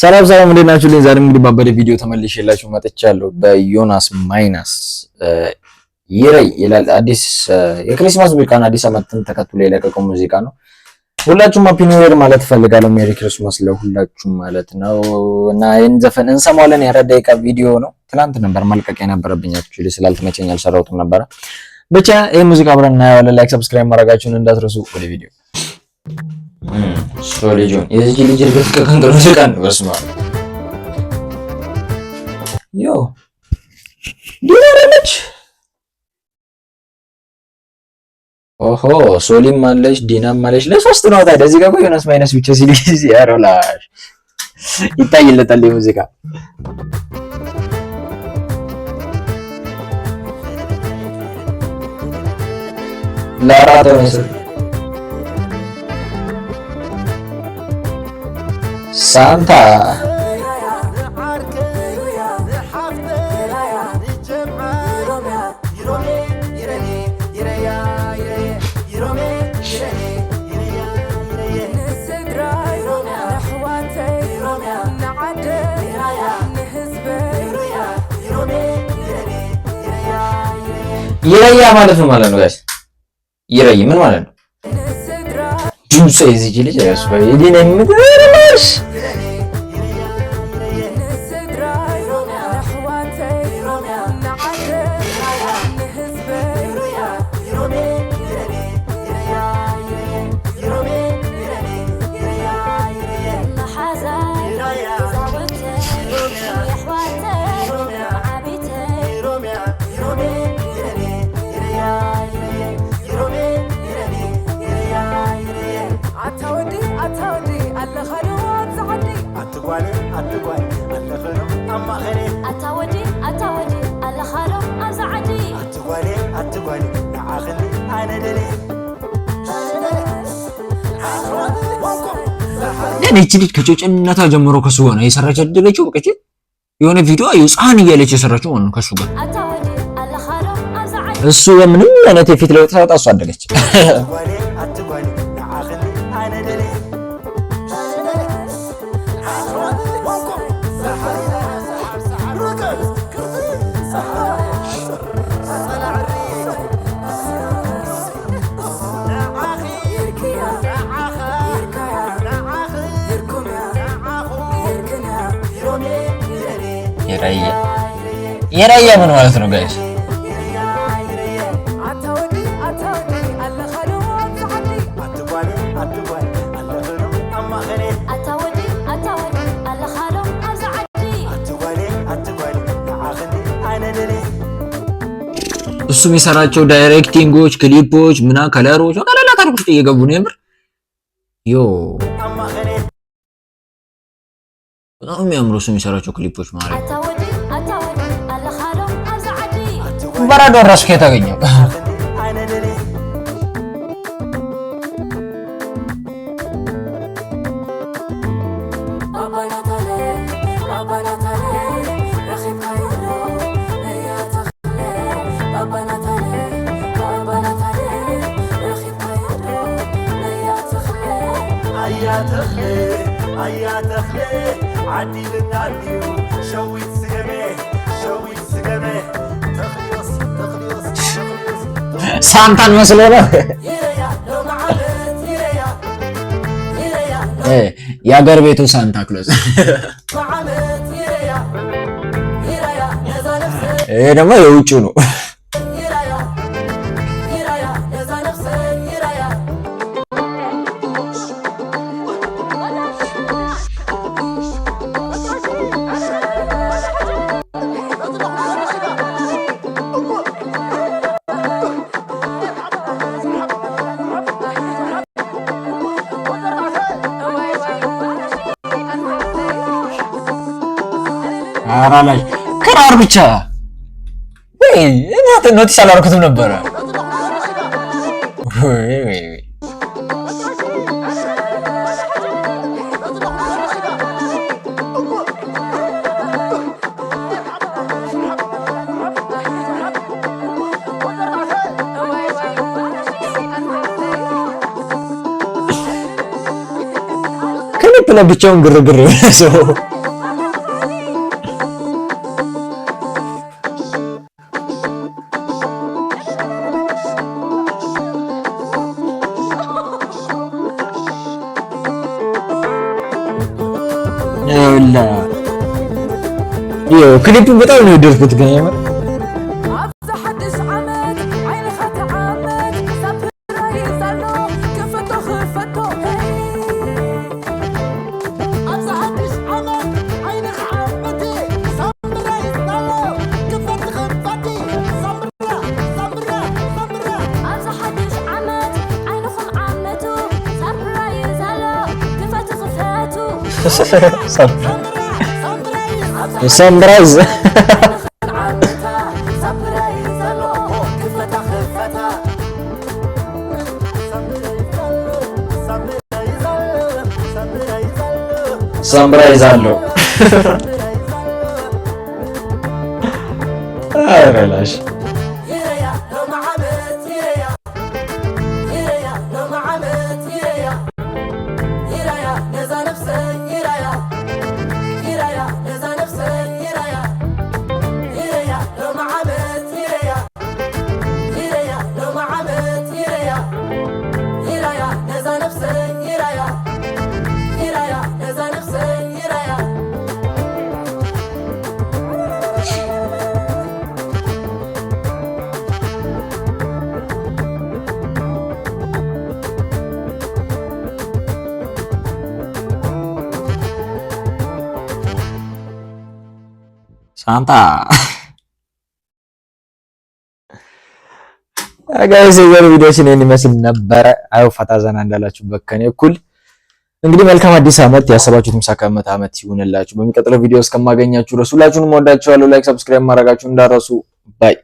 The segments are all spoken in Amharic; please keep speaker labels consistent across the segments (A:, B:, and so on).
A: ሰላም ሰላም፣ እንዴት ናችሁ? ዛሬም እንግዲህ ባበደ ቪዲዮ ተመልሼላችሁ መጥቻለሁ። በዮናስ ማይናስ ይረይ ይላል አዲስ የ Christmas ሙዚቃ ነው። አዲስ ዓመትን ተከትሎ የለቀቀው ሙዚቃ ነው። ሁላችሁም happy new year ማለት እፈልጋለሁ። Merry Christmas ለሁላችሁም ማለት ነው። እና ይህን ዘፈን እንሰማዋለን። የ4 ደቂቃ ቪዲዮ ነው። ትናንት ነበር መልቀቅ የነበረብኝ፣ actually ስላልተመቸኝ አልሰራሁትም ነበረ። ብቻ ይህ ሙዚቃ አብረን እናየዋለን። Like፣ subscribe ማድረጋችሁን እንዳትረሱ። ወደ ቪዲዮ። ሶሊጆን የዚህ ልጅ እድገት ከቀን ቀን ነው። በስመ አብ፣ yo ዲና አለች። ኦሆ፣ ሶሊም አለች፣ ዲናም አለች። ለሶስት ነው ታዲያ። እዚህ ጋር ዮናስ ማይነስ ብቻ ሲል ጊዜ ያሮላሽ ይታይለታል ሙዚቃ። ለአራት ነው። ሳንታ ይረያ ማለት ነው ማለት ነው guys። ይረይ ምን ማለት ነው? ድምፁ የዚህ ልጅ ራሱ የዲና የምትርሽ። ይቺ ልጅ ከጮጭነቷ ጀምሮ ከሱ ጋር ነው የሰራች ያደገችው። በቃ የሆነ ቪዲዮ ህፃን እያለች የሰራችው ማለት ነው ከሱ ጋር። እሱ በምንም አይነት የፊት ለውጥ ሳያወጣ እሱ አደገች። የራያ ምን ማለት ነው guys? እሱ የሚሰራቸው directing ኦች፣ ክሊፖች፣ ምና color ኦች በቃ ሌላ ታሪክ ውስጥ እየገቡ ነው። የምር yo፣ በጣም የሚያምሩ እሱ የሚሰራቸው ክሊፖች ማለት በረዶ ራሱ ከየት አገኘው? ሳንታን መስሎ ነው። የአገር ቤቱ ሳንታ ክሎዝ። ይሄ ደግሞ የውጭው ነው። አራላሽ ክራር ብቻ ወይ notice አላደረኩትም ነበረ። ወይ ወይ ወይ፣ ክሊፕ ለብቻውን ግርግር ሰው። ይኸውልህ ይኸው ክሊፑ በጣም ነው የወደድኩት ግን የምር።
B: ኣብዛ ሓድሽ ዓመት ዓይንኻ ተዓመት surprise ኣሎ ክፈቶ ክፈቶ።
C: ኣብዛ ሓድሽ ዓመት ዓይንኻ ዓመቲ surprise ኣሎ ክፈቲ ክፈቲ ሳምራ ሳምራ ሳምራ።
D: ኣብዛ ሓድሽ ዓመት ዓይንኹም ዓመቱ surprise ኣሎ ክፈቱ ክፈቱ።
A: Surprise.
B: ዓመታ surprise ኣሎ ክፈታ ክፈታ።
C: Surprise ኣሎ surprise ኣሎ።
A: Surprise አለው።
C: Surprise ኣሎ።
A: ኧረ ላሽ።
C: ይረያ ሎሚ ዓመት ይረያ ይረያ ሎሚ ዓመት ይረያ ይረያ ነዛ ነፍሰይ ይረያ ይረያ ነዛ ነፍሰይ ይረያ ይረያ ሎሚ ዓመት ይረያ ይረያ ሎሚ ዓመት ይረያ ይረያ ነዛ ነፍሰይ ይረያ ይረያ ነዛ ነፍሰይ ይረያ።
A: ሳንታ guys፣ የዛሬው ቪዲዮችን ይህን ይመስል ነበረ። አይ ፈታ ዘና እንዳላችሁበት ከኔ እኩል። እንግዲህ መልካም አዲስ ዓመት፣ ያሰባችሁት የሚሳካበት ዓመት ይሁንላችሁ። በሚቀጥለው ቪዲዮ እስከማገኛችሁ ድረስ ሁላችሁንም እወዳችኋለሁ። Like፣ subscribe ማድረጋችሁን እንዳትረሱ። Bye።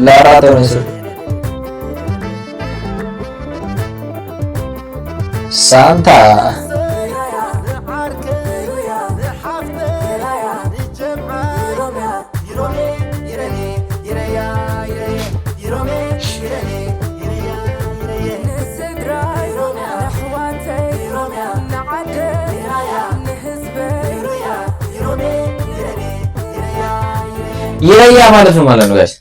A: ለአራት ሆነ ሳንታ።
C: ንዓርከይ ንሓፍተይ ንጀምዓይ ይሮሜ ይረኔ ይረያ ይረየ ይሮሜ ይረኔ ይረያ ይረየ።
B: ንስድራይ ንኣሕዋተይ ንዓደይ ንህዝበይ።
C: ይሮሜ ይረኔ ይረያ ይረየ።
A: ይረያ ማለት ነው ማለት ነው guys።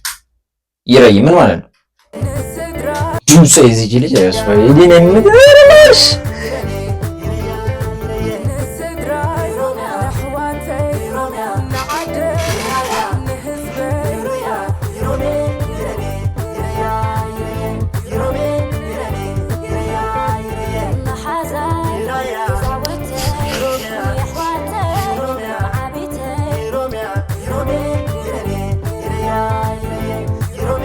A: ይረይ ምን ማለት ነው?
B: ንስድራይ
A: ድምጿ የዚች ልጅ ይዲን የምትርሽ።
B: ንስድራይ ንኣሕዋተይ ንዓደይ ንህዝበይ።
C: ይሮሜ ይረኔ ይረያ ይረየ ይሮሜ ይረኔ ይረያ ይረየ።
D: መሓዛይ
C: ይረያ።
D: ዛወተይ ኣሕዋተይ ዓቢተይ።
C: ይሮሜ ይሮሜ ይረኔ ይረያ ይረየ ይሮሜ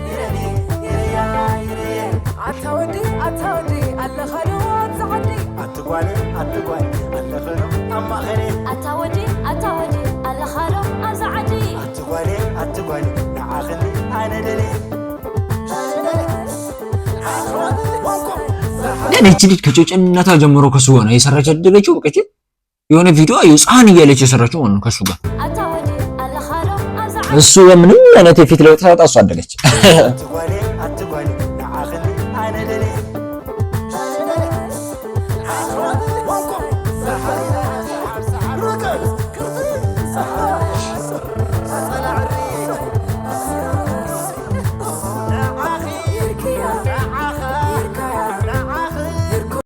C: ይረኔ ይረያ ይረየ።
B: ኣታ ወዲ ኣታ ወዲ ኣለኻ ዶ ኣብዛ ዓዲ?
C: ኣትጓሌ ኣትጓል ኣለኸ ዶ ኣብ ማእኸለ?
D: ኣታ ወዲ ኣታ ወዲ ኣለኻ ዶ ኣብዛ ዓዲ?
C: ኣትጓሌ ኣትጓል ንዓኽኒ ኣነ ደለ።
A: ግን እቺ ልጅ ከጮጭነቷ ጀምሮ ከሱ ጋር ነው የሰራች ያደገችው። በቃ እቺ የሆነ ቪዲዮ ህፃን እያለች የሰራችው ማለት ነው ከሱ ጋር።
D: ኣታ ወዲ ኣለኻ ዶ ኣብዛ ዓዲ?
A: እሱ ምንም አይነት የፊት ለውጥ ሳያወጣ እሱ አደገች።
C: ኣትጓሌ